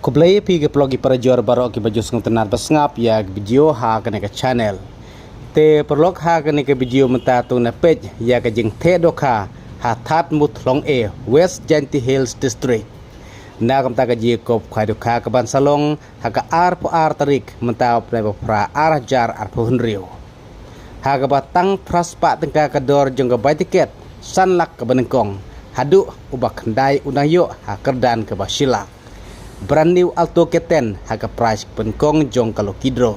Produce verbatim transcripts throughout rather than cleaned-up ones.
Khublei ïa phi ki paralok ki parajor baroh kiba ju sngewtynnat ba sngap ïa ka video ha kane ka channel. Te paralok, ha kane ka video mynta to ngin peit ïa ka jingtheh dohkha ha Thadmuthlong A, West Jaintia Hills District. Na ka bynta ka jingïakob khwai dohkha kaban sa long ha ka arphew ar tarik mynta u bnai ba phra ar hajar arphew hynriew. Ha kaba tang phra spah tyngka ka dor jong ka bai tiket, san lak kaba nyngkong, haduh uba khyndai u nang ïoh ha kyrdan kaba shi lak. Brand new Alto K ten ha ka prize kaba nyngkong jong ka lucky draw.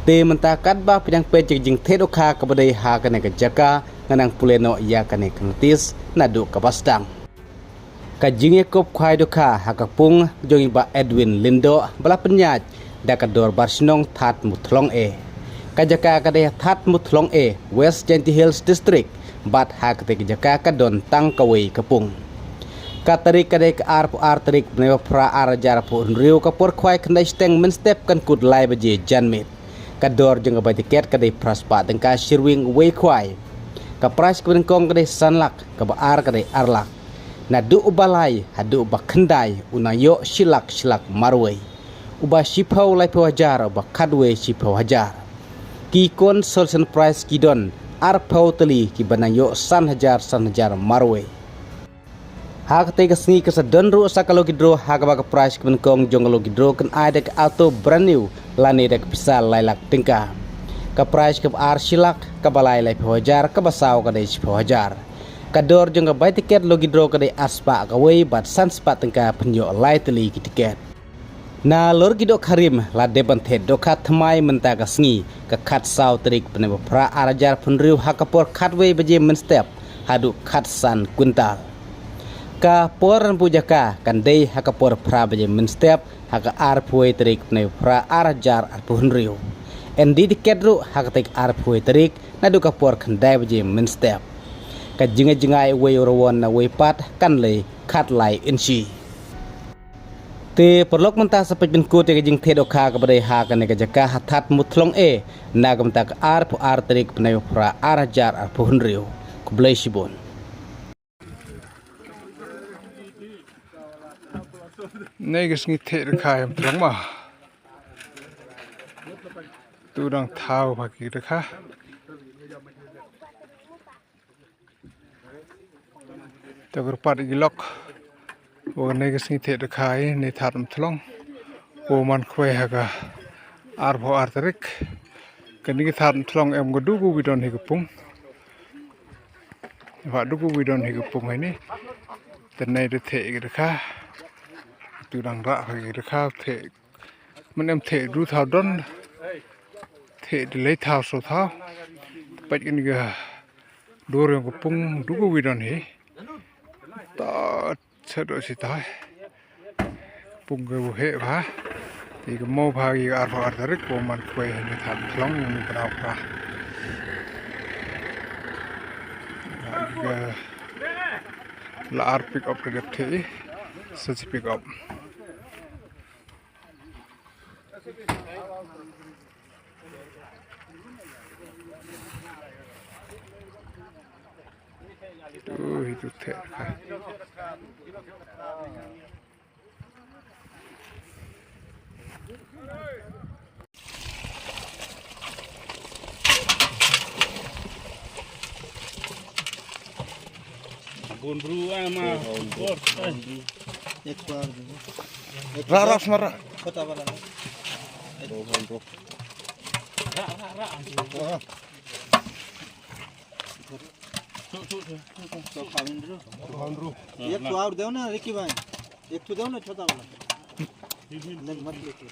Te mynta katba phi dang peit ïa ka jingtheh dohkha kaba dei ha kane ka jaka, nga nang pule noh ïa kane ka notice naduh kaba sdang. Ka jingïakob khwai dohkha ha ka pung jong i Bah Edwin Lyngdoh ba la pynïaid da ka Dorbar Shnong Thadmuthlong A. Ka jaka ka dei Thadmuthlong A, West Jaintia Hills District, bad ha katei ka jaka ka don tang kawei ka pung. Ka tarik ka dei ka arphew ar tarik bnai ba phra ar hajar arphew hynriew, ka por khwai khyndai shiteng mynstep kan kut lai baje janmiet. Ka dor jong ka bai tiket ka dei phra spah tyngka shi rwiang wei khwai. Ka prize kaba nyngkong ka dei san lak, kaba ar ka dei ar lak. Naduh uba lai haduh uba khyndai u nang ïoh shi lak shi lak marwei. Uba shiphew laiphew hajar, uba khatwei shiphew hajar. Ki consolation prize ki don arphew tylli kiba nang ïoh san hajar san hajar marwei. Ha katei ka sngi ka sa don ruh sa ka lucky draw ha kaba ka prize kaba nyngkong jong ka lucky draw kan ai da ka Alto brand new lane da ka pisa lai lak tyngka. Ka prize kaba ar shi lak, kaba lai laiphew hajar, kaba saw ka dei shiphew hajar. Ka dor jong ka bai tiket lucky draw ka dei ar spah kawei bad san spah tyngka, pynïoh lai tylli ki tiket. Nalor ki dohkha rim la dep ban theh dohkha thymmai mynta ka sngi, ka khatsaw tarik bnai ba phra ar hajar arphew hynriew, ha ka por khatwei baje mynstep haduh khatsan kwintal. Ka por rangbah jaka kan dei ha ka por phra baje mynstep ha ka arphew wei tarik bnai ba phra ar hajar arphew hynriew. Yn die tiket ruh ha katei ka arphew wei tarik naduh ka por khyndai baje mynstep. Ka jingïaid jngai uwei u rwon na uwei pat kan leh khatlai inshi. Te paralok, mynta sa peit ban kut ïa ka jingtheh dohkha kaba dei ha kane ka jaka ha Thadmuthlong A, na ka bynta ka arphew ar tarik bnai ba phra ar hajar arphew hynriew. Khublei shibun. Nai ka sngi theh dohkha ïa Muthlong ma. Tu dang thaw bha ki dohkha. Te kyrpad ïa ki lok ba kane ka sngi theh dohkha ïa kane Thadmuthlong, u man khwai ha ka arphew ar tarik. Kane ka Thadmuthlong em ka du ka wi don hi ka pung. Ba du ka wi don hi ka pung hi ni. Te nai da theh ïa ki dohkha. Tu dang rah ha ki dohkha theh. Mane em theh du thaw don. Theh da lei thaw so thaw. Peit kane ka dur jong ka pung du ka wi don hi. Ta chedoh sitai. Pung ka u heh bha. Te ka mo bha ïa ka arphew ar tarik, u man khwai ha kane Thadmuthlong ïa kane ka nau phra. Ka la ar pick up ka dep theh. Sa chi pick up. Ui, tu theh. Bun bru ama. Bor. एक सौ आठ दे। रा, रा, स्मर रा। छोटा वाला ना। रा, रा, रा। हाँ। एक तो और दो ना, रिकी भाई। एक तो दो ना, छोटा वाला। नहीं, मत लेके।